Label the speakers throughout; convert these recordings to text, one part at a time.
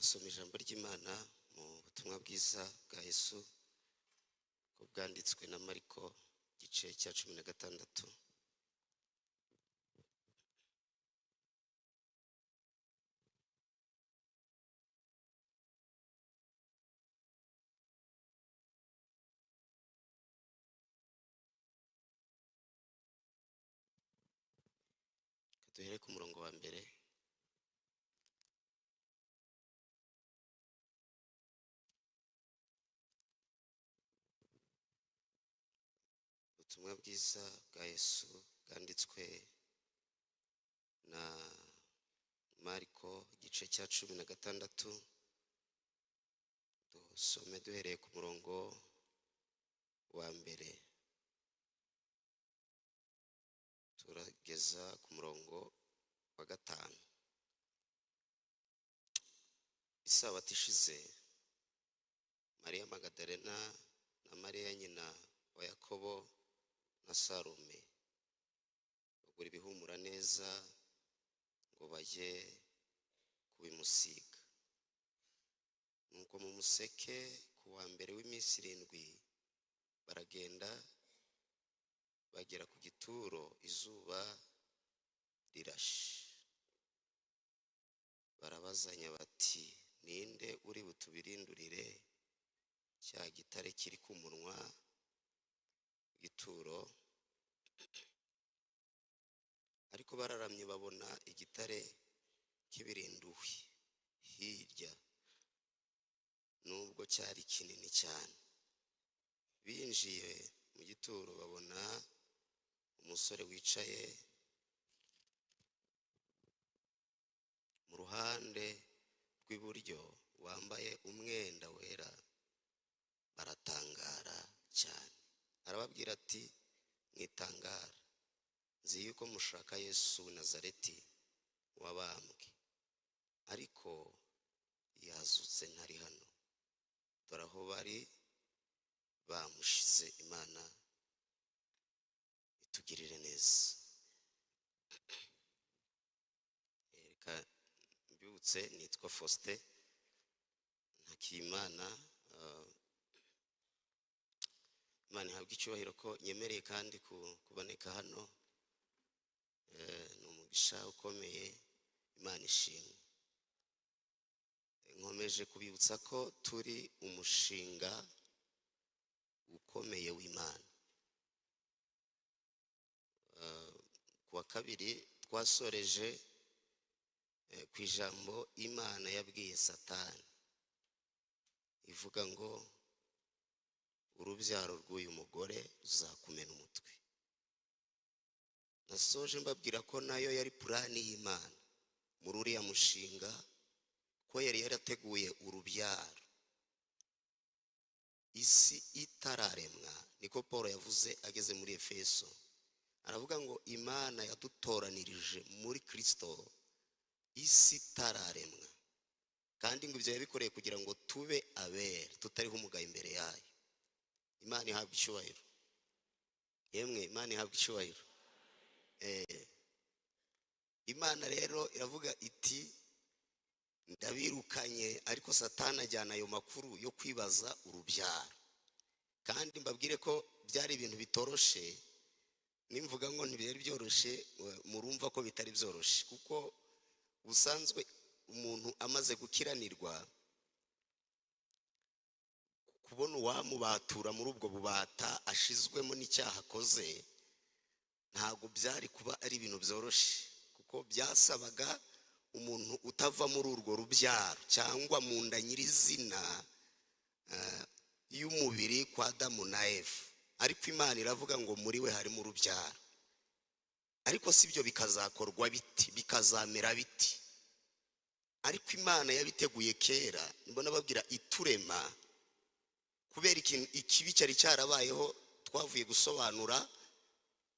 Speaker 1: Turasoma ijambo ry'Imana mu butumwa bwiza bwa Yesu ko bwanditswe na Mariko, igice cya 16. Duhere ku murongo wa mbere. Ubutumwa bwiza bwa Yesu bwanditswe na Mariko, igice cya 16. Dusome duhereye ku murongo wa mbere turageza ku murongo wa 5. Isabato ishize, Mariya Magadalena na Mariya nyina wa Yakobo na Salome bagura ibihumura neza ngo bajye kubimusiga. Nuko mu museke ku wa mbere w'iminsi 7 baragenda bagera ku gituro, izuba rirashe. Barabazanya bati: ninde uri butubirindurire cya gitare kiri ku munwa w'igituro? Ariko bararamye babona igitare kibirinduwe hirya, nubwo cyari kinini cyane. Binjiye mu gituro babona umusore wicaye mu ruhande rw'iburyo, wambaye umwenda wera, baratangara cyane. Arababwira ati: mwitangara, nzi yuko mushaka Yesu w'i Nazareti wabambwe, ariko yazutse, ntari hano. Dore aho bari bamushize. Imana itugirire neza. Reka mbibutse, nitwa Faustin Ntakiyimana. Imana ihabwe icyubahiro ko nyemereye kandi kuboneka hano. Ni umugisha ukomeye, Imana ishimwe. Nkomeje kubibutsa ko turi umushinga ukomeye w'Imana. Ku wa kabiri twasoreje ku ijambo Imana yabwiye Satani, ivuga ngo urubyaro rw'uyu mugore ruzakumena umutwe. Nasoje mbabwira ko nayo yari purani y'Imana muri uriya mushinga, ko yari yarateguye urubyaro isi itararemwa. Niko Paul yavuze ageze muri Efeso, aravuga ngo Imana yadutoranirije muri Kristo isi itararemwa, kandi ngo ibyo yabikoreye kugira ngo tube abere tutariho umugayo imbere yayo. Imana ihabwa icyubahiro. Yemwe, Imana ihabwa icyubahiro. Imana rero iravuga iti ndabirukanye, ariko Satani ajyana ayo makuru yo kwibaza urubyaro. Kandi mbabwire ko byari ibintu bitoroshe. Nimvuga ngo ntibyari byoroshe, murumva ko bitari byoroshe, kuko ubusanzwe umuntu amaze gukiranirwa, kubona uwamubatura muri ubwo bubata ashizwemo n'icyaha akoze, ntabwo byari kuba ari ibintu byoroshe, kuko byasabaga umuntu utava muri urwo rubyaro cyangwa mu nda nyirizina y'umubiri kwa Adamu na Eva. Ariko Imana iravuga ngo muri we harimo urubyaro. Ariko si ibyo bikazakorwa biti, bikazamera biti? Ariko Imana yabiteguye kera. Mbona babwira iturema kubera ikintu ikibi cyari cyarabayeho, twavuye gusobanura,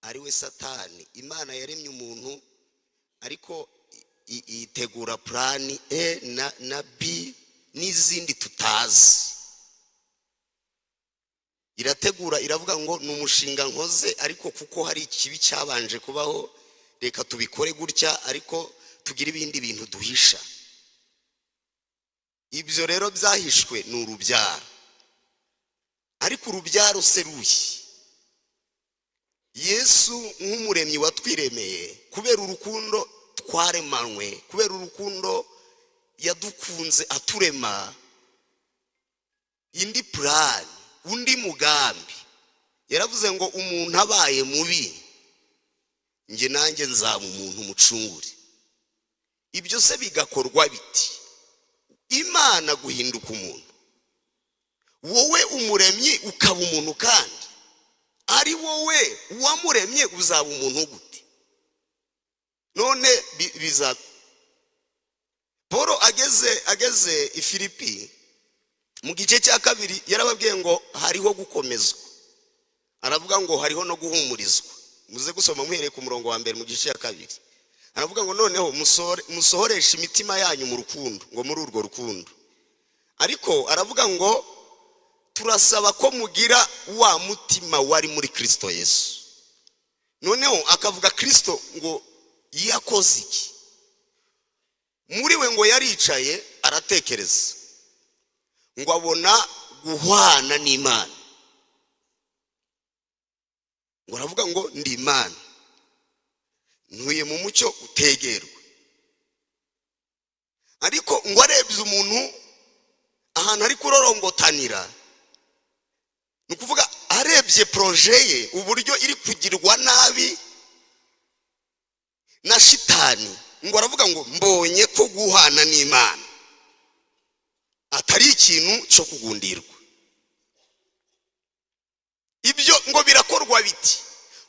Speaker 1: ari we Satani. Imana yaremye umuntu, ariko itegura plan E na B n'izindi tutazi. Irategura, iravuga ngo ni umushinga nkoze, ariko kuko hari ikibi cyabanje kubaho, reka tubikore gutya, ariko tugire ibindi bintu duhisha. Ibyo rero byahishwe ni urubyaro, ariko urubyaro seruye. Yesu nk'umuremyi watwiremeye, kubera urukundo twaremanywe, kubera urukundo yadukunze aturema, indi plan, undi mugambi, yaravuze ngo umuntu abaye mubi, njye nanjye nzaba umuntu umucungure. Ibyo se bigakorwa biti? Imana guhinduka umuntu, wowe umuremyi ukaba umuntu, kandi ari wowe uwamuremye, uzaba umuntu gute? None biza Paul ageze i Filipi mu gice cya 2, yarababwiye ngo hariho gukomezwa, aravuga ngo hariho no guhumurizwa. Muze gusoma muhereye ku murongo wa 1 mu gice cya 2. Aravuga ngo noneho musohoreshe imitima yanyu mu rukundo, ngo muri urwo rukundo. Ariko aravuga ngo turasaba ko mugira wa mutima wari muri Kirisito Yesu. Noneho akavuga Kirisito ngo yakoze iki muri we? Ngo yaricaye aratekereza, ngo abona guhwana n'Imana, ngo aravuga ngo ndi Imana, ntuye mu mucyo utegerwa. Ariko ngo arebye umuntu ahantu ari kurorongotanira, ni ukuvuga arebye projet ye uburyo iri kugirwa nabi na shitani, ngo aravuga ngo mbonye ko guhana n'Imana atari ikintu cyo kugundirwa. Ibyo ngo birakorwa biti?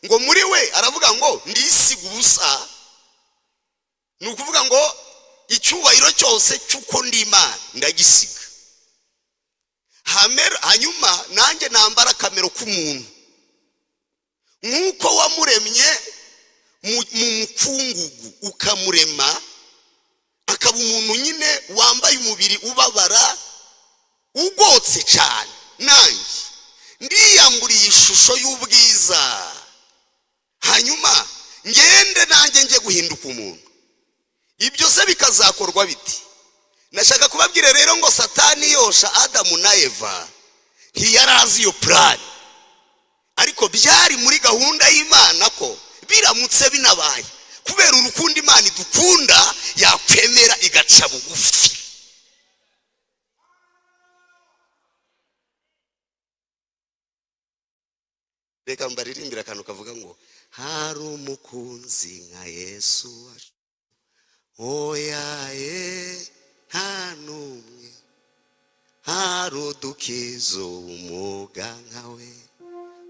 Speaker 1: Ngo muri we aravuga ngo ndisiga ubusa, ni ukuvuga ngo icyubahiro cyose cy'uko ndi Imana ndagisiga, hanyuma nanjye nambara akamero k'umuntu nk'uko wamuremye mu mukungugu, ukamurema akaba umuntu nyine wambaye umubiri ubabara, ugotse cyane. Nanjye ndiyamburiye ishusho y'ubwiza, hanyuma ngende nanjye njye guhinduka umuntu. Ibyo se bikazakorwa biti? Nashaka kubabwira rero ngo Satani yosha Adamu na Eva ntiyari azi iyo plan, ariko byari muri gahunda y'Imana ko biramutse binabaye, kubera urukundo Imana idukunda, yakwemera igaca bugufi. Reka mbaririmbire akantu kavuga ngo hari umukunzi nka Yesu wacu, oya ye, nta n'umwe, hari udukizo umuga nkawe,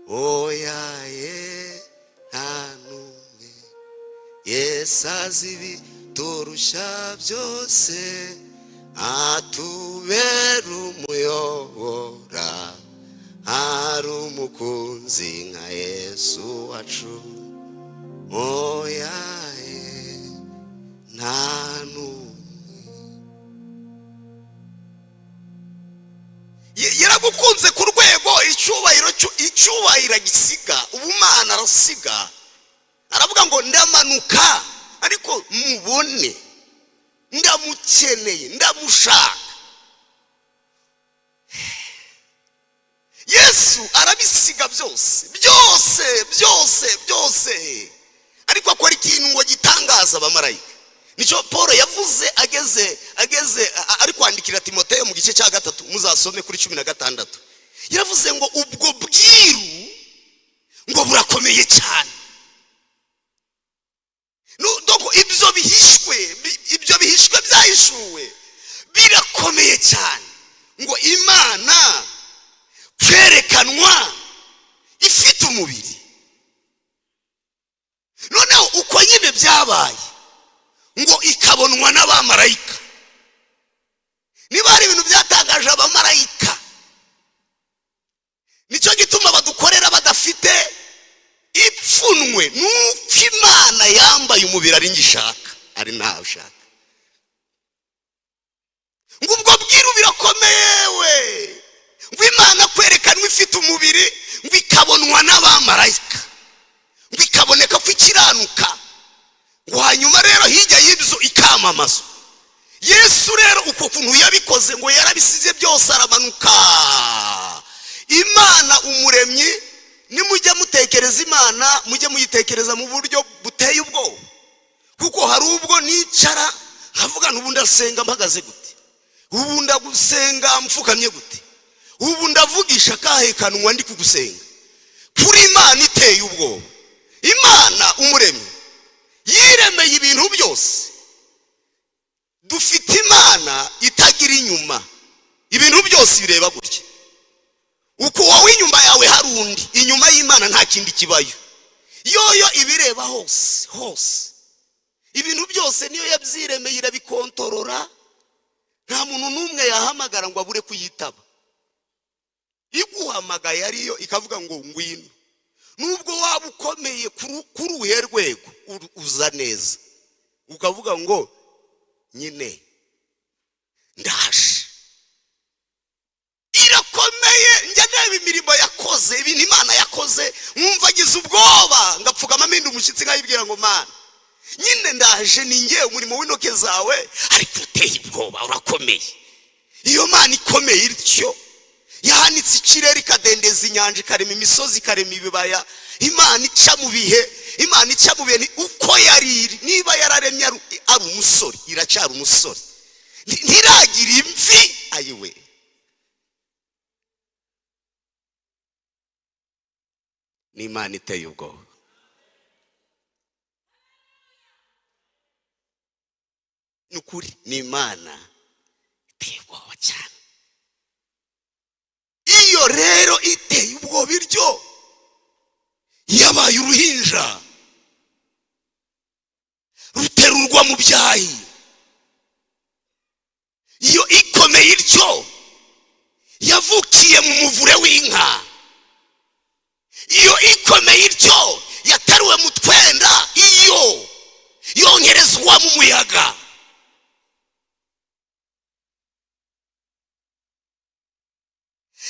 Speaker 1: oya ye, nta n'umwe. Yesu azi ibiturusha byose, atubera umuyobora, hari umukunzi nka Yesu wacu, oya ye, nta n'umwe. Yaragukunze ku rwego icyubahiro agisiga, ubumana arasiga, aravuga ngo ndamanuka, ariko mubone ndamukeneye, ndamushaka. Yesu arabisiga byose byose byose byose, ariko akora ikintu ngo gitangaza abamarayika. Nicyo Paul yavuze ageze ari kwandikira Timoteyo mu gice cya 3, muzasome kuri 16. Yaravuze ngo ubwo bwiru ngo burakomeye cyane. Ibyo bihishwe, ibyo bihishwe byahishuwe birakomeye cyane, ngo Imana kwerekanwa ifite umubiri. Noneho uko nyine byabaye, ngo ikabonwa n'abamarayika. Niba hari ibintu byatangaje abamarayika, nicyo gituma badukorera badafite ipfunwe, nuko Imana yambaye umubiri ari ngishaka, ari ntawe ushaka. Ngo ubwo bwiru birakomeye we, ngo Imana kwerekanwa ifite umubiri, ngo ikabonwa n'abamarayika, ngo ikaboneka ko ikiranuka, ngo hanyuma rero hirya y'ibyo ikamamazwa. Yesu rero uko kuntu yabikoze, ngo yarabisize byose aramanuka. Imana Umuremyi, nimujya mutekereza Imana, mujye muyitekereza mu buryo buteye ubwoba, kuko hari ubwo nicara nkavuga: "Ubu ndasenga mpagaze gute? Ubu ndagusenga mfukamye gute? Ubu ndavugisha akahe kanwa ndi kugusenga?" Kuri Imana iteye ubwoba, Imana Umuremyi yiremeye ibintu byose. Dufite Imana itagira inyuma, ibintu byose bireba gutya. Uko wowe inyuma yawe hari undi, inyuma y'Imana nta kindi kibayo. Yoyo ibireba hose hose, ibintu byose niyo yabyiremeye, irabikontorora. Nta muntu n'umwe yahamagara ngo abure kuyitaba. Iguhamagaye ariyo ikavuga ngo "Ngwino", nubwo waba ukomeye kuri uruhe rwego, uza neza ukavuga ngo "Nyine ndaje". Irakomeye. Njya ndeba imirimo yakoze, ibintu Imana yakoze, nkumva agize ubwoba, ngapfukama mpinda umushyitsi, nkayibwira ngo "Mana, nyine ndaje, ni ngewe umurimo w'intoke zawe, ariko uteye ubwoba, urakomeye." Iyo Mana ikomeye ityo yahanitse ikirere, ikadendeza inyanja, ikarema imisozi, ikarema ibibaya, Imana ica mu bihe, Imana ica mu bihe, ni uko yari iri. Niba yararemye ari umusore, iracyari umusore. Ntiragira imvi. Ayiwe, ni Imana iteye ubwoba. Ni ukuri, ni Imana iteye ubwoba cyane. Iyo rero iteye ubwoba iryo yabaye uruhinja ruterurwa mu byahi. Iyo ikomeye ityo yavukiye mu muvure w'inka. Iyo ikomeye ityo yateruwe mu twenda, iyo yongerezwa mu muyaga.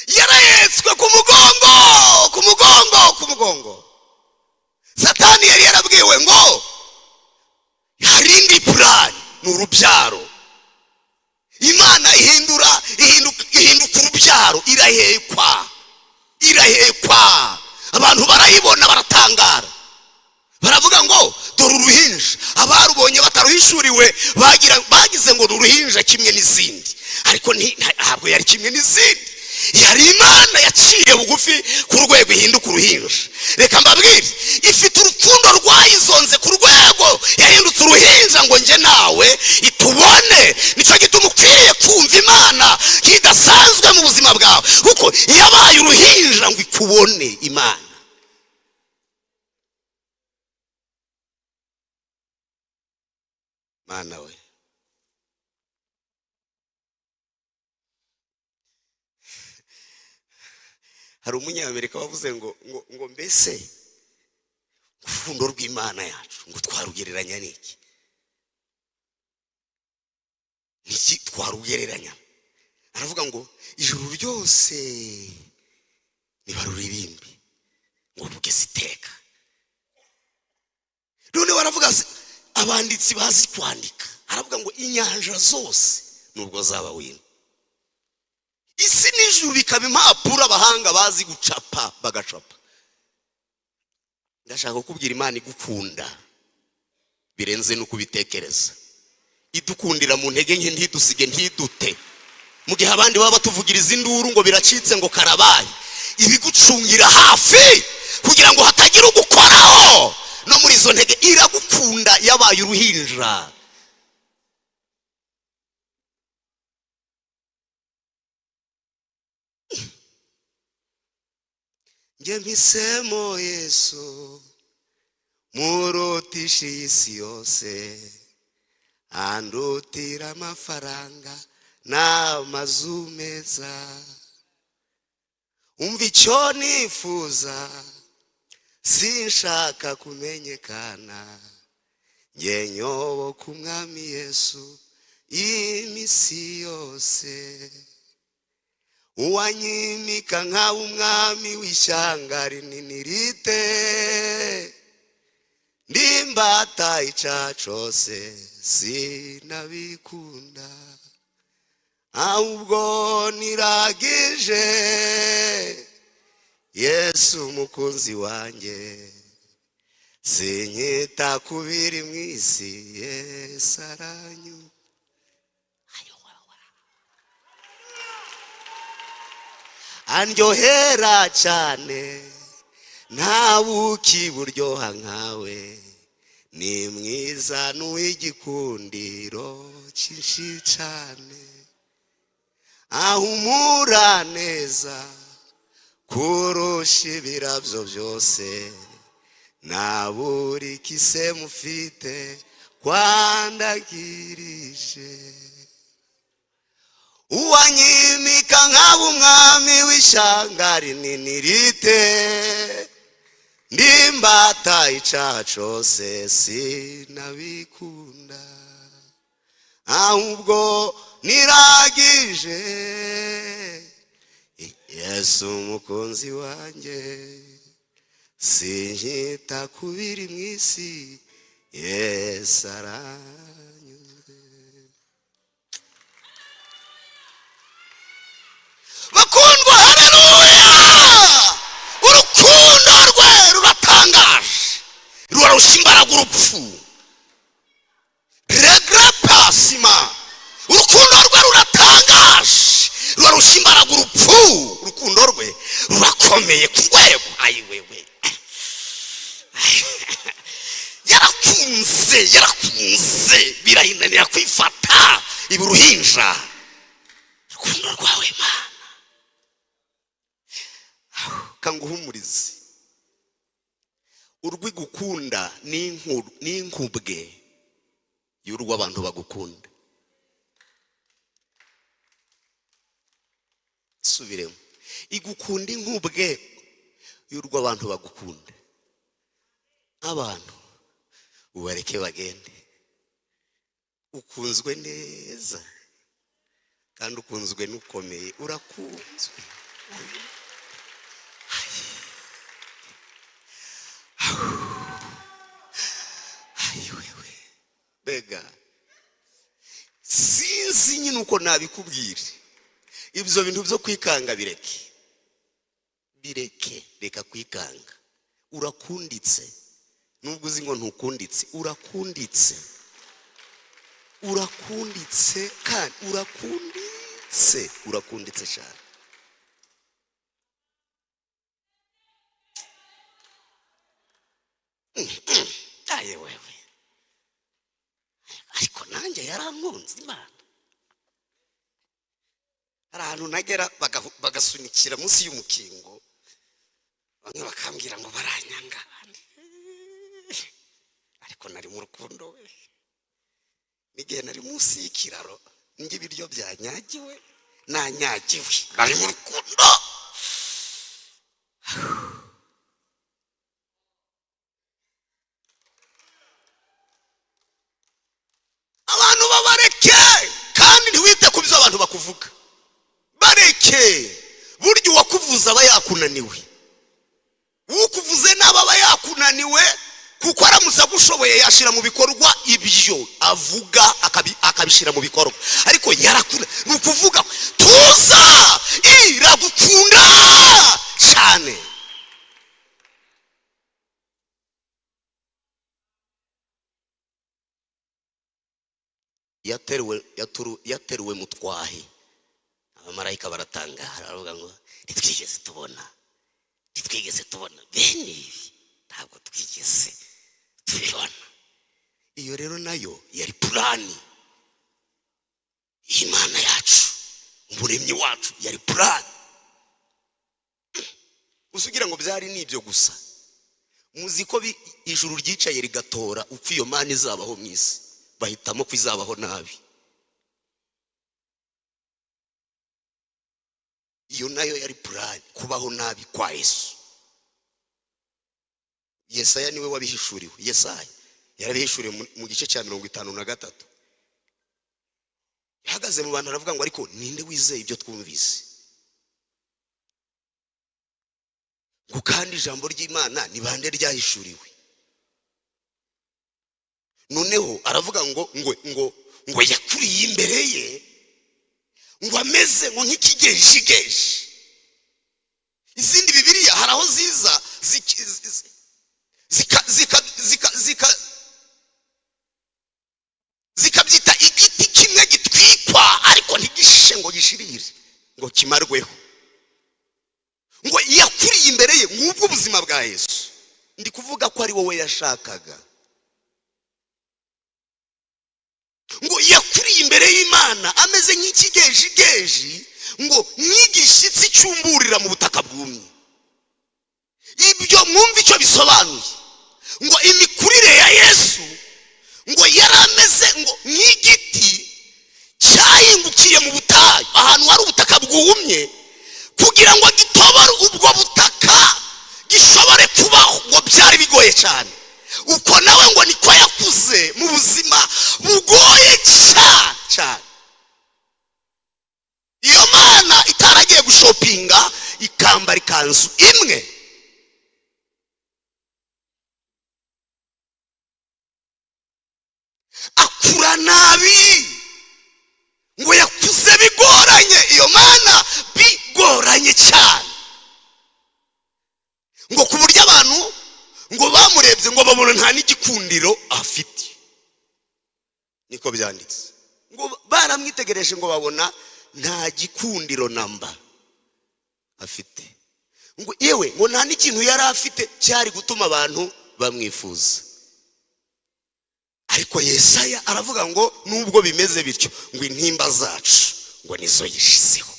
Speaker 1: Yarahetswe ku mugongo, ku mugongo, ku mugongo. Satani yari yarabwiwe ngo hari indi plan, ni urubyaro. Imana ihindura, ihinduka urubyaro, irahekwa, irahekwa. Abantu barayibona, baratangara, baravuga ngo "Dore uruhinja". Abarubonye bataruhishuriwe bagize ngo ni uruhinja kimwe n'izindi, ariko ntabwo yari kimwe n'izindi. Yari Imana yaciye bugufi ku rwego ihinduka uruhinja. Reka mbabwire, ifite urukundo rwayizonze ku rwego yahindutse uruhinja ngo njye nawe itubone. Nicyo gituma ukwiriye kumva Imana kidasanzwe mu buzima bwawe, kuko yabaye uruhinja ngo ikubone. Imana, Mana we, hari Umunyamerika wavuze ngo mbese urukundo rw'Imana yacu ngo twarugereranya n'iki? Niki twarugereranya? Aravuga ngo ijuru ryose nibaruririmbe ngo rugeze iteka. Noneho aravuga se, abanditsi bazi kwandika, aravuga ngo inyanja zose nubwo zaba wino, isi n'ijuru bikaba impapuro, abahanga bazi gucapa bagacapa. Ndashaka kukubwira, Imana igukunda birenze no kubitekereza. Idukundira mu ntege nke, ntidusige, ntidute. Mu gihe abandi baba batuvugiriza induru ngo biracitse, ngo karabaye, ibigucungira hafi kugira ngo hatagira ugukoraho. No muri izo ntege iragukunda, yabaye uruhinja. Njye mpisemo Yesu, murutisha iyi si yose, andutira amafaranga n'amazu meza. Umva icyo nifuza, sinshaka kumenyekana, njye nyoboka Umwami Yesu iminsi yose. Uwanyimika nkaba umwami w'ishyanga rinini rite? Ndimbati. Ndimbata icyaha cyose, sinabikunda, ahubwo niragije Yesu umukunzi wanjye. Sinyita ku biri mu isi, Yesu aranyu andyohera cyane. Nta buki buryoha nkawe, ni mwiza n'uw'igikundiro cyinshi cyane, ahumura neza kurusha ibirabyo byose. Nta buri kise mufite kwandagirije, uwanyimika nkaba umwami w'ishyanga rinini rite. Ndimbata icyaha cyose, sinabikunda, ahubwo niragije Yesu umukunzi wanjye. Sinkita ku biri mu isi, Yesu aranyuze. Bakundwa, haleluya! Urukundo rwe ruratangaje, rurarusha imbaraga urupfu. Regrepasima, urukundo rwe ruratangaje, rurarusha imbaraga urupfu. Urukundo rwe rurakomeye ku rwego, ayiwewe, yarakunze, yarakunze, birayinanira kwifata, iba uruhinja. Urukundo rwawe Mana, kanguhumurize, urwigukunda n'inkubwe y'urwo abantu bagukunda. Subiremo, igukunda inkubwe y'urwo abantu bagukunda. Abantu ubareke bagende, ukunzwe neza kandi ukunzwe n'ukomeye, urakunzwe. Ayiwewe, mbega sinzi nyine uko nabikubwira. Ibyo bintu byo kwikanga bireke, bireke, reka kwikanga. Urakunditse, nubwo uzi ngo ntukunditse, urakunditse, urakunditse, kandi urakunditse, urakunditse cyane. Aye wewe, ariko nanjye yarankunze Imana. Hari ahantu nagera bagasunikira munsi y'umukingo, bamwe bakambwira ngo baranyanga, ariko nari mu rukundo we. N'igihe nari munsi y'ikiraro ndya ibiryo byanyagiwe, nanyagiwe, nari mu rukundo. Abantu babareke, kandi ntiwite ku byo abantu bakuvuga, bareke. Burya uwakuvuze aba yakunaniwe, ukuvuze nabi aba yakunaniwe, kuko aramutse agushoboye yashyira mu bikorwa ibyo avuga, akabishyira mu bikorwa, ariko yarakuna. Ni ukuvuga tuza, iragukunda cyane. Yateruwe mu twahi, abamarayika baratangara, baravuga ngo ntitwigeze tubona, ntitwigeze tubona bene ibi, ntabwo twigeze tubibona. Iyo rero nayo yari plan y'Imana yacu, umuremyi wacu, yari plan. Gusa ugira ngo byari n'ibyo gusa, muzi ko ijuru ryicaye rigatora uko iyo Mana izabaho mu isi, bahitamo ko izabaho nabi. Iyo nayo yari plan, kubaho nabi kwa Yesu. Yesaya niwe wabihishuriwe. Yesaya yarabihishuriwe mu gice cya 53. Yahagaze mu bantu aravuga ngo ariko ninde wizeye ibyo twumvise? Ngo kandi ijambo ry'Imana ni bande ryahishuriwe? Noneho aravuga ngo yakuriye imbere ye, ngo ameze ngo nk'ikigejigeji. Izindi Bibiliya hari aho ziza zika zika zika zika zikabyita igiti kimwe gitwikwa ariko ntigishishe ngo gishirire, ngo kimarweho. Ngo yakuriye imbere ye. Ngubwo ubuzima bwa Yesu. Ndi kuvuga ko ari wowe yashakaga. Ngo yakuriye imbere y'Imana ameze nk'ikigejigeji, ngo nk'igishyitsi cyumburira mu butaka bwumye. Ibyo mwumva icyo bisobanuye? Ngo imikurire ya Yesu, ngo yari ameze ngo nk'igiti cyahingukiye mu butayu, ahantu hari ubutaka bwumye, kugira ngo gitobore ubwo butaka gishobore kubaho, ngo byari bigoye cyane. Uko nawe ngo niko yakuze mu buzima bugoye cyane cyane. Iyo Mana itaragiye gushopinga ikambara ikanzu imwe, akura nabi, ngo yakuze bigoranye. Iyo Mana bigoranye cyane, ngo ku buryo abantu ngo bamurebye ngo babona nta n'igikundiro afite. Niko byanditse, ngo baramwitegereje ngo babona nta gikundiro namba afite, ngo yewe ngo nta n'ikintu yari afite cyari gutuma abantu bamwifuza. Ariko Yesaya aravuga ngo nubwo bimeze bityo, ngo intimba zacu ngo nizo yishizeho.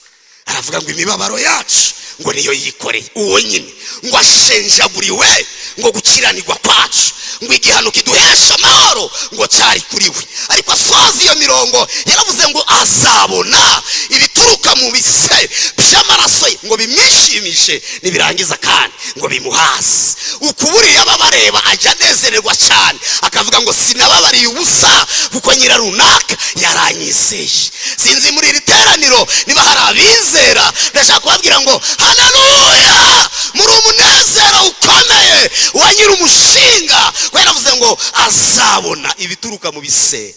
Speaker 1: Aravuga ngo imibabaro yacu ngo niyo yikoreye. Uwo nyine ngo ashenjaguriwe ngo gukiranirwa kwacu, ngo igihano kiduhesha amahoro ngo cyari kuri we. Ariko asoza iyo mirongo yaravuze ngo azabona ibituruka mu bise by'amaraso ye, ngo bimwishimishe, nibirangiza kandi ngo bimuhaze. Ukuburiye aba bareba ajya anezererwa cyane, akavuga ngo sinababariye ubusa, kuko nyira runaka yaranyizeye. Sinzi muri iri teraniro niba hari abizera. Ndashaka kubabwira ngo haleluya, muri umunezero ukomeye wa nyiri umushinga, ko yaravuze ngo azabona ibituruka mu bise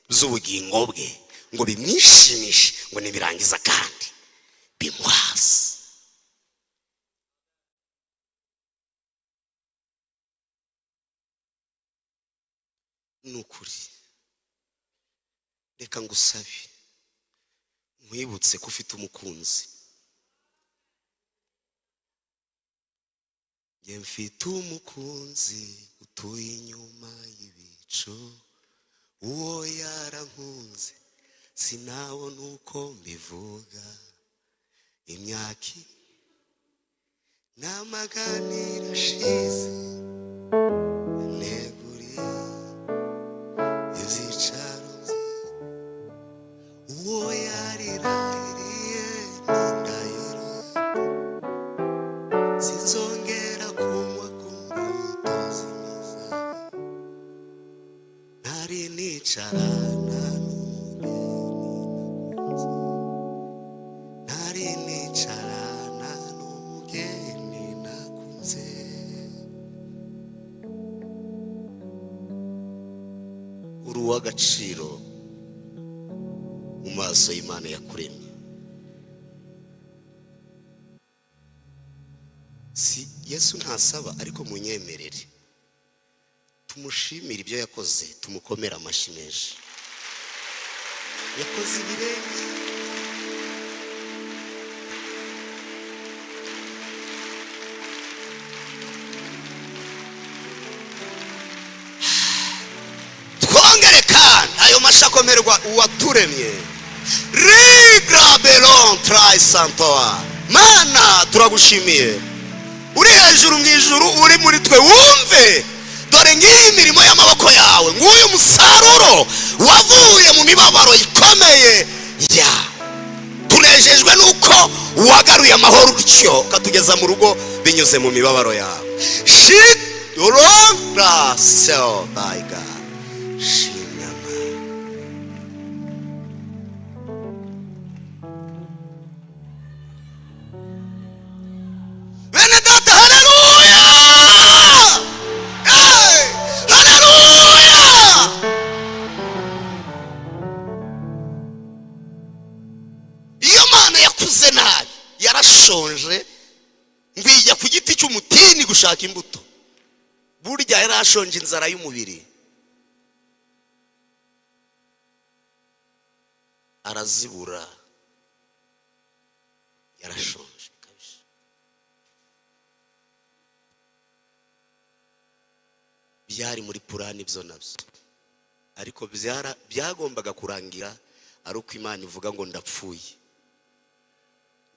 Speaker 1: by'ubugingo bwe, ngo bimwishimishe, ngo nibirangiza kandi bimuhaze. Ni ukuri, reka ngusabe, nkwibutse ko ufite umukunzi. Njye mfite umukunzi utuye inyuma y'ibicu, uwo yarankunze sinabona uko mbivuga. Imyaka n'amaganiro ashize neguriye ibyicaro bye, uwo yarirahiriye n'indahiro, sinzongera kunywa ku mbuto z'imizabibu, ntari nicarana n'umugeni nakunze, ntari nicarana n'umugeni nakunze. Uri uw'agaciro mu maso y'Imana yakuremye. Si Yesu ntasaba, ariko munyemerere tumushimire ibyo yakoze, tumukomere amashyi menshi. Yakoze ibirenge. Twongere kandi ayo mashyi akomerwa uwaturemye. Rigra belon trai santoa. Mana, turagushimiye, uri hejuru mu ijuru, uri muri twe. Wumve, dore ngiyi imirimo y'amaboko yawe, nguyu musaruro wavuye mu mibabaro ikomeye ya. Tunejejwe nuko wagaruye amahoro utyo ukatugeza mu rugo binyuze mu mibabaro yawe. Shit sel by God shinyama. Bene data, haleluya! Hey, haleluya! gushaka imbuto. Burya yari ashonje inzara y'umubiri, arazibura, yarashonje bikabije. Byari muri purani ibyo nabyo, ariko byagombaga kurangira ari uko Imana ivuga ngo ndapfuye.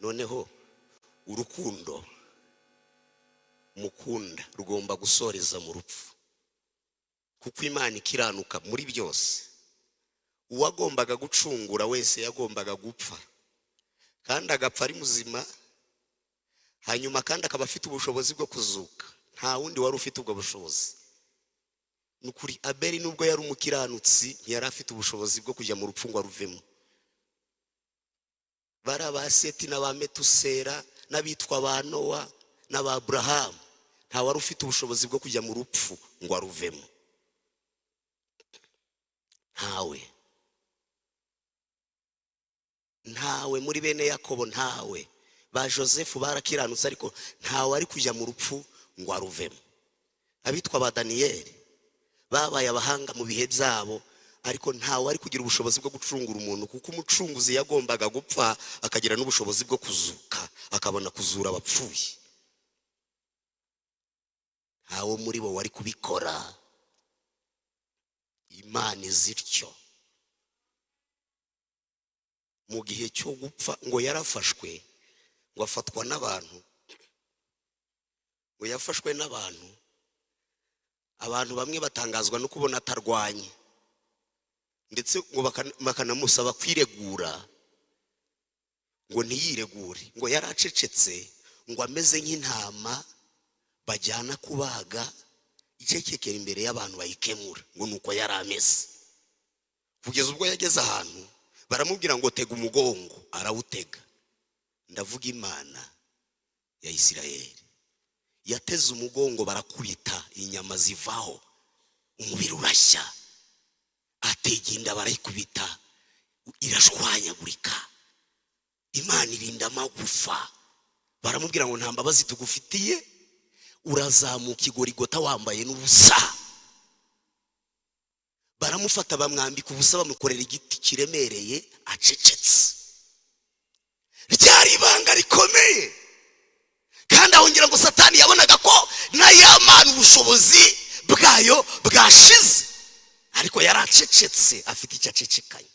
Speaker 1: Noneho urukundo mukunda rugomba gusoreza mu rupfu, kuko Imana ikiranuka muri byose. Uwagombaga gucungura wese yagombaga gupfa, kandi agapfa ari muzima, hanyuma kandi akaba afite ubushobozi bwo kuzuka. Nta wundi wari ufite ubwo bushobozi. Ni ukuri, Abeli nubwo yari umukiranutsi, ntiyari afite ubushobozi bwo kujya mu rupfu ngo aruvemo. Bari aba Seti n'aba Metusera n'abitwa ba Nowa n'aba Aburahamu, nta wari ufite ubushobozi bwo kujya mu rupfu ngo aruvemo, ntawe, ntawe muri bene Yakobo, ntawe. Ba Joseph barakiranutse, ariko ntawe ari kujya mu rupfu ngo aruvemo. Abitwa ba Daniyeli babaye abahanga mu bihe byabo, ariko ntawe ari kugira ubushobozi bwo gucungura umuntu, kuko umucunguzi yagombaga gupfa akagira n'ubushobozi bwo kuzuka, akabona kuzura abapfuye. Ntawe muri bo wari kubikora. Imana izi ityo. Mu gihe cyo gupfa ngo yarafashwe, ngo afatwa n'abantu, ngo yafashwe n'abantu. Abantu bamwe batangazwa no kubona atarwanye, ndetse ngo bakanamusaba kwiregura, ngo ntiyiregure. Ngo yaracecetse, ngo ameze nk'intama bajyana kubaga, icecekera imbere y'abantu bayikemura, ngo nuko yari ameze. Kugeza ubwo yageze ahantu baramubwira ngo tega umugongo, arawutega. Ndavuga Imana ya Isirayeli yateze umugongo, barakubita, inyama zivaho, umubiri urashya. Atega inda, barayikubita, irashwanyagurika. Imana irinda amagufa. Baramubwira ngo nta mbabazi tugufitiye, urazamuka igorigota wambaye n'ubusa. Baramufata bamwambika ubusa, bamukorera igiti kiremereye, acecetse. Ryari ibanga rikomeye. Kandi aho ngira ngo Satani yabonaga ko na ya Mana ubushobozi bwayo bwashize, ariko yaracecetse, afite icyo acecekanye.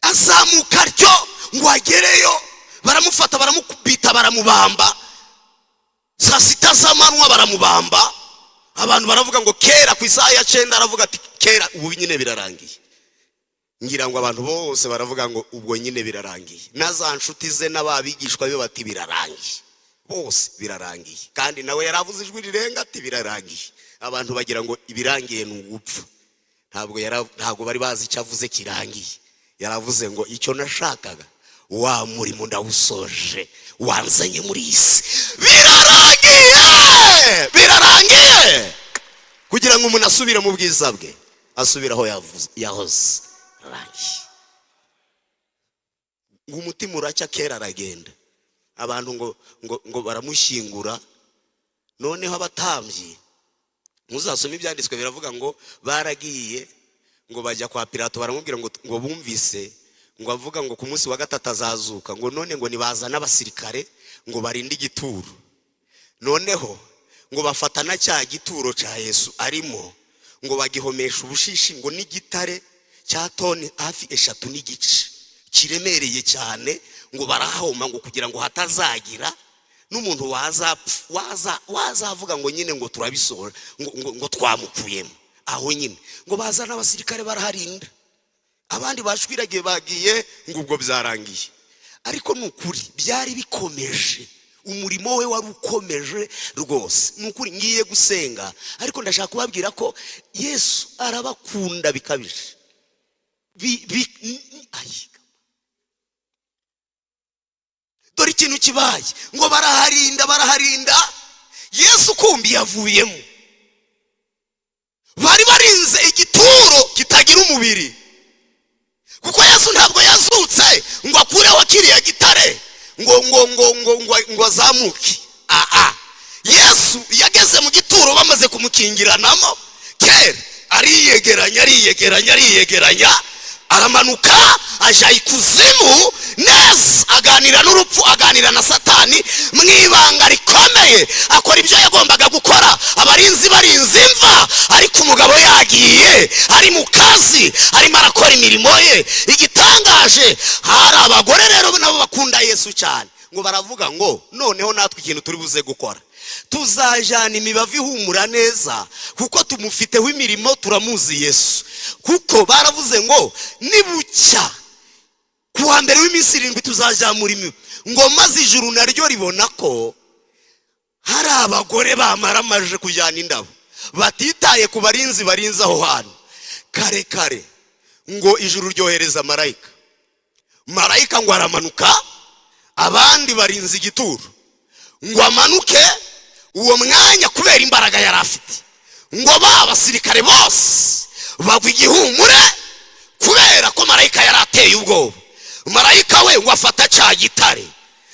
Speaker 1: Azamuka atyo ngo agereyo, baramufata, baramukubita, baramubamba. Saa sita z'amanywa baramubamba. Abantu baravuga ngo kera ku isaha ya 9, aravuga ati kera ubu nyine birarangiye. Ngira ngo abantu bose baravuga ngo ubwo nyine birarangiye, na za nshuti ze n'ababigishwa be bati birarangiye, bose birarangiye. Kandi nawe yaravuze ijwi rirenga ati birarangiye. Abantu bagira ngo ibirangiye ni ugupfa. Ntabwo bari bazi icyo avuze kirangiye. Yaravuze ngo icyo nashakaga, wa murimo ndawusoje, wanzanye muri iyi si, birarangiye, birarangiye. Kugira ngo umuntu asubire mu bwiza bwe, asubire aho yahoze, birarangiye. Ngo umutima uracya, kera aragenda. Abantu ngo baramushyingura. Noneho abatambyi, muzasome ibyanditswe, biravuga ngo baragiye ngo bajya kwa Pilato, baramubwira ngo bumvise ngo avuga ngo ku munsi wa gatatu azazuka, ngo none ngo nibazane abasirikare ngo barinde igituro. Noneho ngo bafata na cya gituro cya Yesu arimo, ngo bagihomesha ubushishi, ngo n'igitare cya toni hafi 3.5 kiremereye cyane, ngo barahoma, ngo kugira ngo hatazagira n'umuntu wazavuga ngo nyine ngo turabisohora, ngo twamukuyemo aho nyine. Ngo bazane abasirikare baraharinda, abandi bashwiragiye bagiye, ngo ubwo byarangiye. Ariko ni ukuri byari bikomeje, umurimo we wari ukomeje rwose. Ni ukuri ngiye gusenga, ariko ndashaka kubabwira ko Yesu arabakunda bikabije. Dore ikintu kibaye, ngo baraharinda, baraharinda, Yesu kumbi yavuyemo. Bari barinze igituro kitagira umubiri, kuko Yesu ntabwo yazutse ngo akureho kiriya gitare. ngo ngo ngo ngo ngo ngo azamuke. Aa, Yesu yageze mu gituro bamaze kumukingiranamo kera, ariyegeranya, ariyegeranya, ariyegeranya, aramanuka aja ikuzimu neza, aganira n'urupfu, aganira na Satani mu ibanga rikomeye, akora ibyo yagombaga gukora. Abarinzi barinze imva, ariko umugabo yagiye, ari mu kazi, arimo arakora imirimo ye. Igitangaje, hari abagore rero nabo bakunda Yesu cyane, ngo baravuga ngo noneho natwe ikintu turi buze gukora, tuzajyana imibavu ihumura neza, kuko tumufiteho imirimo, turamuzi Yesu. Kuko baravuze ngo nibucya ku wa mbere w'iminsi 7 tuzajyamura imibavu. Ngo maze ijuru naryo ribona ko hari abagore bamaramaje kujyana indabo, batitaye ku barinzi barinze aho hantu. Kare kare ngo ijuru ryohereza marayika. Marayika ngo aramanuka, abandi barinze igituro, ngo amanuke uwo mwanya kubera imbaraga yari afite, ngo ba basirikare bose bagwa igihumure kubera ko marayika yari ateye ubwoba. Marayika we ngo afata cya gitare.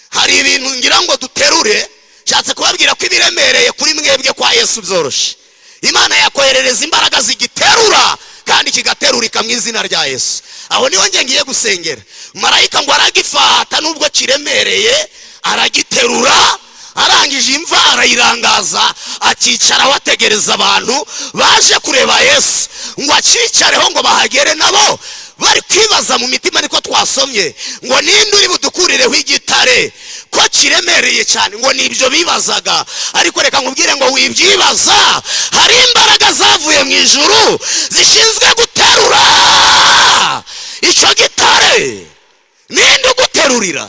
Speaker 1: Hari ibintu ngira ngo duterure. Nshatse kubabwira ko ibiremereye kuri mwebwe, kwa Yesu byoroshye. Imana yakoherereza imbaraga zigiterura kandi kigaterurika mu izina rya Yesu. Aho niho ngiye gusengera. Marayika ngo aragifata, nubwo kiremereye aragiterura, arangije imva arayirangaza, akicaraho, ategereza abantu baje kureba Yesu ngo acyicareho, ngo bahagere nabo bari kwibaza mu mitima, niko twasomye, ngo ninde uri budukurireho igitare ko kiremereye cyane? Ngo nibyo bibazaga. Ariko reka nkubwire ngo wibyibaza, hari imbaraga zavuye mu ijuru zishinzwe guterura icyo gitare. Ninde uguterurira?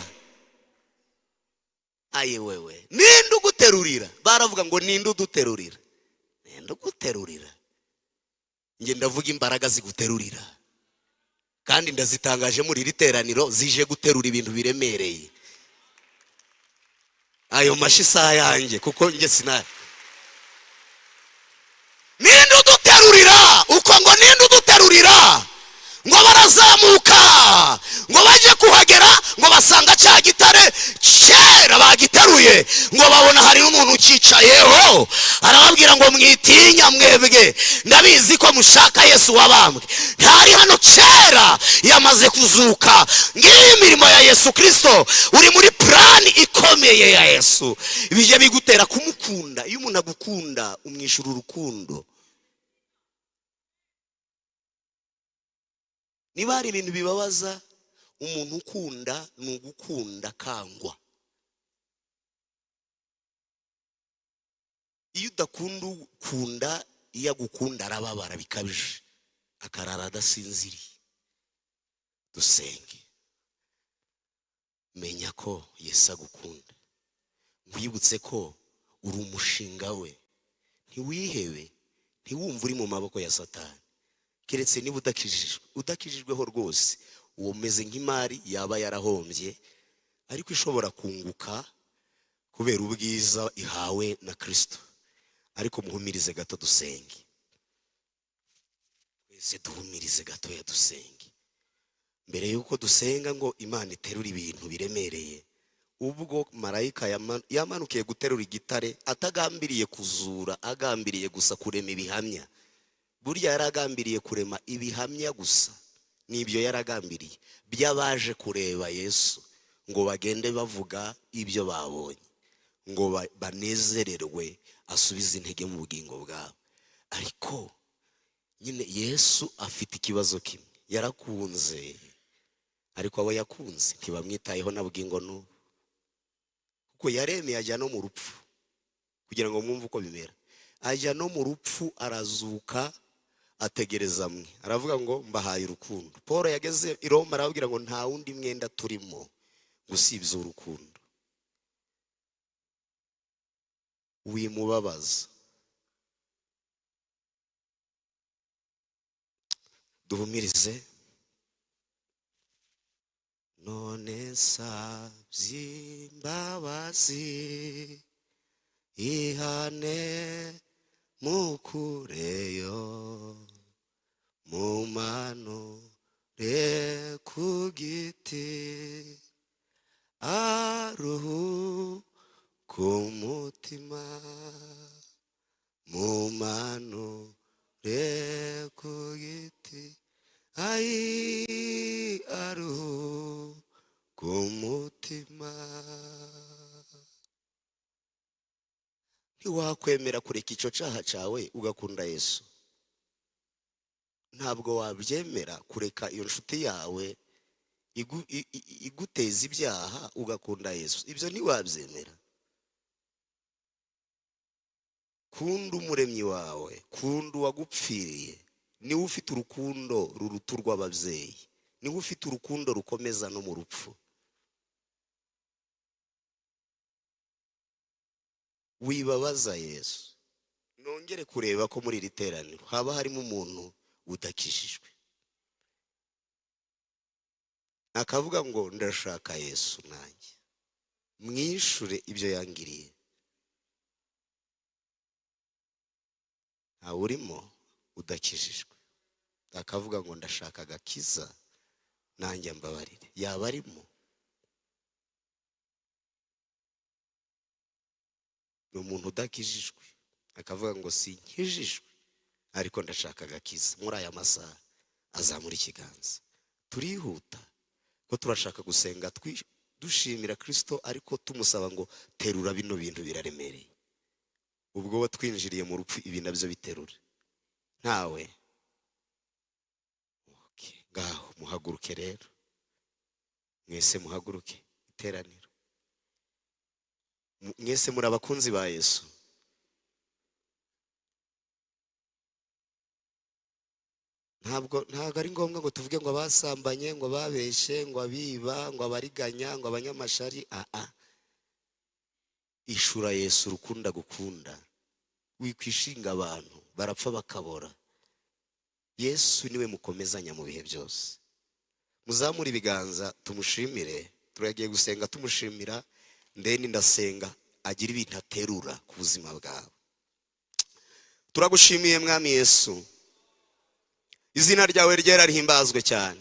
Speaker 1: Ayi wewe, ninde uguterurira? Baravuga ngo ninde uduterurira? Ninde uguterurira? Njye ndavuga imbaraga ziguterurira, kandi ndazitangaje muri iri teraniro, zije guterura ibintu biremereye. Ayo mashi isaha yanjye, kuko njye sinari. Ninde uduterurira? Uko ngo ninde uduterurira? Ngo barazamuka, ngo bajye kuhagera, ngo basanga cya gitare kera bagiteruye, ngo babona hari n'umuntu ucyicayeho. Arababwira ngo mwitinya mwebwe, ndabizi ko mushaka Yesu wabambwe, ntari hano, kera yamaze kuzuka. Ngiyi imirimo ya Yesu Kirisito. Uri muri plan ikomeye ya Yesu, bijya bigutera kumukunda. Iyo umuntu agukunda, umwishyura urukundo. Niba hari ibintu bibabaza umuntu ukunda, ni ugukunda kangwa. Iyo udakunda ukunda, iyo agukunda arababara bikabije, akarara adasinziriye. Dusenge. Menya ko Yesu agukunda, nkwibutse ko uri umushinga we. Ntiwihebe, ntiwumve uri mu maboko ya Satani, keretse niba udakijijwe. Udakijijweho rwose, uwo umeze nk'imari yaba yarahombye, ariko ishobora kunguka kubera ubwiza ihawe na Kirisito. Ariko muhumirize gato dusenge. Twese duhumirize gatoya dusenge. Mbere y'uko dusenga ngo Imana iterure ibintu biremereye, ubwo marayika yamanukiye guterura igitare, atagambiriye kuzura, agambiriye gusa kurema ibihamya. Burya yaragambiriye kurema ibihamya gusa, nibyo yaragambiriye by'abaje kureba Yesu, ngo bagende bavuga ibyo babonye, ngo banezererwe, asubize intege mu bugingo bwabo. Ariko nyine Yesu afite ikibazo kimwe: yarakunze, ariko abo yakunze ntibamwitayeho na bugingo n'ubu. Kuko yaremeye ajya no mu rupfu, kugira ngo mwumve uko bimera. Ajya no mu rupfu, arazuka, ategereza mwe, aravuga ngo mbahaye urukundo. Paul yageze i Roma arababwira ngo nta wundi mwenda turimo usibye urukundo. Wimubabaza. Duhumirize. None nsabye imbabazi, ihane mukureyo, mumanure ku giti. Aruhuka umutima, mumanure ku giti. Ayi, aruhuka umutima. Ntiwakwemera kureka icyo cyaha cyawe ugakunda Yesu? Ntabwo wabyemera kureka iyo nshuti yawe iguteza ibyaha ugakunda Yesu? Ibyo ntiwabyemera. Kunda Umuremyi wawe, kunda uwagupfiriye. Niwe ufite urukundo ruruta urw'ababyeyi, niwe ufite urukundo rukomeza no mu rupfu. Wibabaza Yesu. Nongere kureba ko muri iri teraniro haba harimo umuntu udakijijwe, akavuga ngo: "Ndashaka Yesu nanjye mwishure ibyo yangiriye." Ntawe urimo udakijijwe akavuga ngo: "Ndashaka agakiza nanjye mbabarire"? Yaba arimo? Ni umuntu udakijijwe akavuga ngo: "Sinkijijwe, ariko ndashaka agakiza," muri aya masaha azamura ikiganza. Turihuta ko turashaka gusenga dushimira Kirisito, ariko tumusaba ngo: "Terura bino bintu, biraremereye." Ubwo watwinjiriye mu rupfu, ibi nabyo biterura. Ntawe? Okay, ngaho muhaguruke rero, mwese muhaguruke. Iteraniro mwese muri abakunzi ba Yesu. Ntabwo ari ngombwa ngo tuvuge ngo abasambanye, ngo ababeshye, ngo abiba, ngo abariganya, ngo abanyamashari. Aa, ishura Yesu urukunda gukunda. Wikwishinga abantu barapfa bakabora. Yesu niwe mukomezanya mu bihe byose. Muzamure ibiganza tumushimire. Turagiye gusenga tumushimira, ndeni ndasenga agira ibintu aterura ku buzima bwawe. Turagushimiye, Mwami Yesu. Izina ryawe ryera rihimbazwe cyane.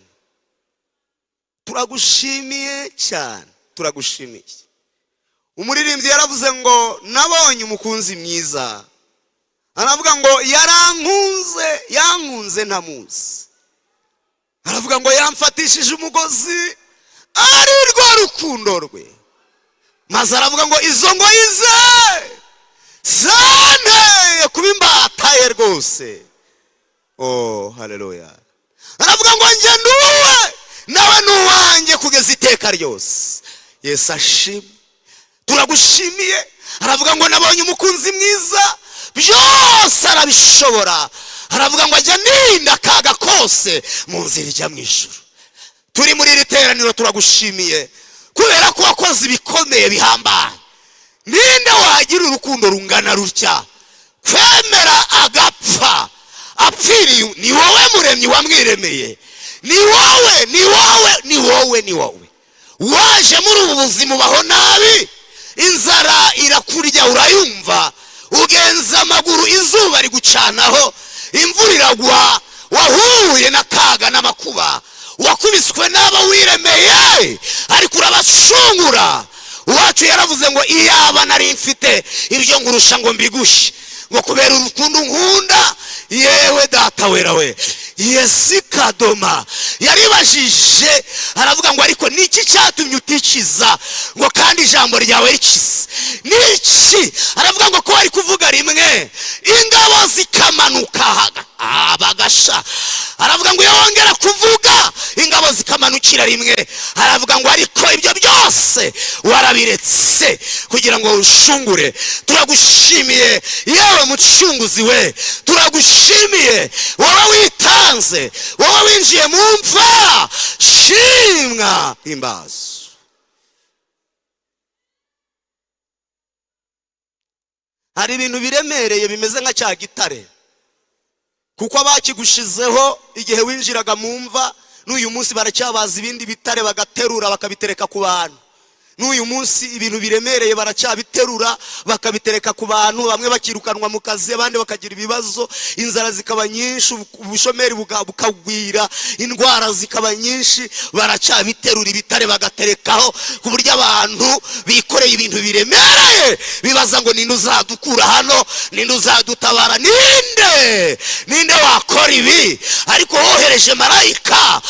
Speaker 1: Turagushimiye cyane, turagushimiye. Umuririmbyi yaravuze ngo: "Nabonye umukunzi mwiza." Aravuga ngo: "Yarankunze, yankunze ntamuzi." Aravuga ngo: "Yamfatishije umugozi ari rwo rukundo rwe." Maze aravuga ngo: "Izo ngoyi ze zanteye kuba imbata ye rwose." Oh, haleluya! Aravuga ngo: "Njye nduwe, nawe ni uwanjye kugeza iteka ryose." Yesu ashimwe, turagushimiye. Aravuga ngo: "Nabonye umukunzi mwiza, byose arabishobora." Aravuga ngo: "Ajya ninda akaga kose mu nzira ijya mu ijuru." Turi muri iri teraniro, turagushimiye kubera ko wakoze ibikomeye bihambaye. Ninde wagira urukundo rungana rutya, kwemera agapfa apfiriye? Ni wowe Muremyi wamwiremeye, ni wowe, ni wowe, ni wowe, ni wowe waje muri ubu buzima, ubaho nabi, inzara irakurya urayumva, ugenza amaguru, izuba rigucanaho, imvura iragwa, wahuye n'akaga n'amakuba, wakubiswe n'abo wiremeye, ariko urabashungura. Uwacu yaravuze ngo: "Iyaba nari mfite ibyo ngurusha ngo mbigushye," ngo kubera urukundo nkunda. Yewe Data wera we, Yesi Kadoma yaribajije, aravuga ngo: "Ariko niki cyatumye utikiza, ngo kandi ijambo ryawe rikize? Niki?" Aravuga ngo ko wari kuvuga rimwe ingabo zikamanuka bagasha. Aravuga ngo iyo wongera kuvuga ingabo zikamanukira rimwe. Aravuga ngo: "Ariko ibyo byose warabiretse kugira ngo ushungure." Turagushimiye, yewe Mucunguzi we. Turagushimiye wowe witanze, wowe winjiye mu mva. Shimwa, himbazo. Hari ibintu biremereye bimeze nka cya gitare, kuko abakigushizeho igihe winjiraga mu mva, n'uyu munsi baracyabaza ibindi bitare, bagaterura, bakabitereka ku bantu. N'uyu munsi ibintu biremereye baracyabiterura, bakabitereka ku bantu. Bamwe bakirukanwa mu kazi, abandi bakagira ibibazo, inzara zikaba nyinshi, ubushomeri bukagwira, indwara zikaba nyinshi. Baracyabiterura ibitare bagaterekaho, ku buryo abantu bikoreye ibintu biremereye bibaza ngo: "Ninde uzadukura hano? Ninde uzadutabara? Ninde wakora ibi?" Ariko wohereje marayika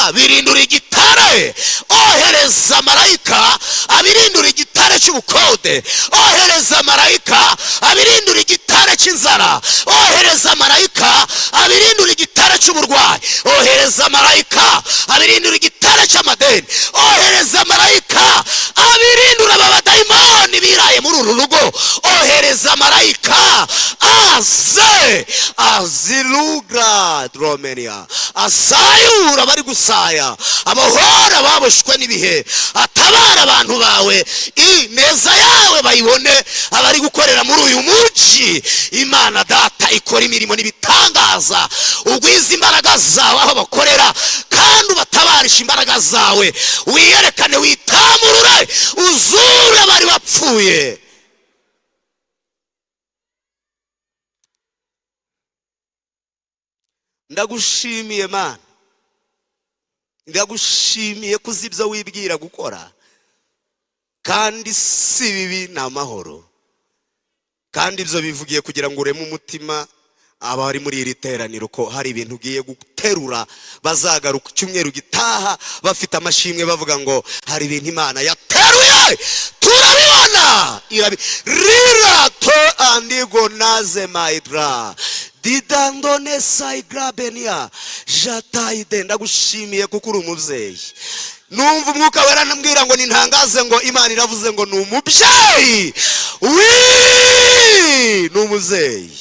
Speaker 1: abirindura igitare. Ohereza marayika abirindura igitare cy'ubukode. Ohereza marayika abirindura igitare cy'inzara. Ohereza marayika abirindura igitare cy'uburwayi. Ohereza marayika abirindura igitare cy'amadeni. Ohereza marayika abirindura aba badayimoni biraye muri uru rugo. Ohereza marayika aze azirugra dromenia, asayura bari gusaya, abohora baboshwe n'ibihe, atabara abantu bawe, ineza yawe bayibone. Abari gukorera muri uyu mujyi, Imana Data ikora imirimo n'ibitangaza, ugwiza imbaraga zawe aho bakorera, kandi ubatabarisha imbaraga zawe. Wiyerekane, witamurure, uzure abari bapfuye. Ndagushimiye Mana, ndagushimiye ko uzi ibyo wibwira gukora, kandi si bibi, ni amahoro. Kandi ibyo bivugiye kugira ngo ureme umutima abari muri iri teraniro ko hari ibintu ugiye guterura, bazagaruka icyumweru gitaha bafite amashimwe, bavuga ngo: "Hari ibintu Imana yateruye, turabibona." Irabi rira to andigo naze maidra didandone saigrabenia jatayide. Ndagushimiye kuko uri umubyeyi. Numva Umwuka Wera anambwira ngo nintangaze ngo Imana iravuze ngo ni umubyeyi, wi ni umubyeyi.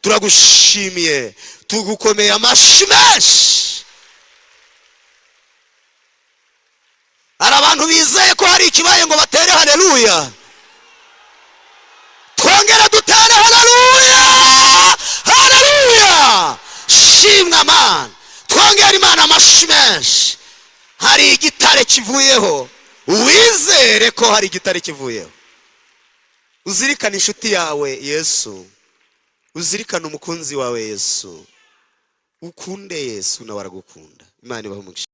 Speaker 1: Turagushimiye, tugukomeye amashyi menshi. Hari abantu bizeye ko hari ikibaye ngo batere haleluya. Twongere dutere haleluya, haleluya! Shimwa Mana. Twongere Imana amashyi menshi. Hari igitare kivuyeho. Wizere ko hari igitare kivuyeho. Uzirikane inshuti yawe Yesu, uzirikane umukunzi wawe Yesu. Ukunde Yesu, nawe aragukunda. Imana ibahe umugisha.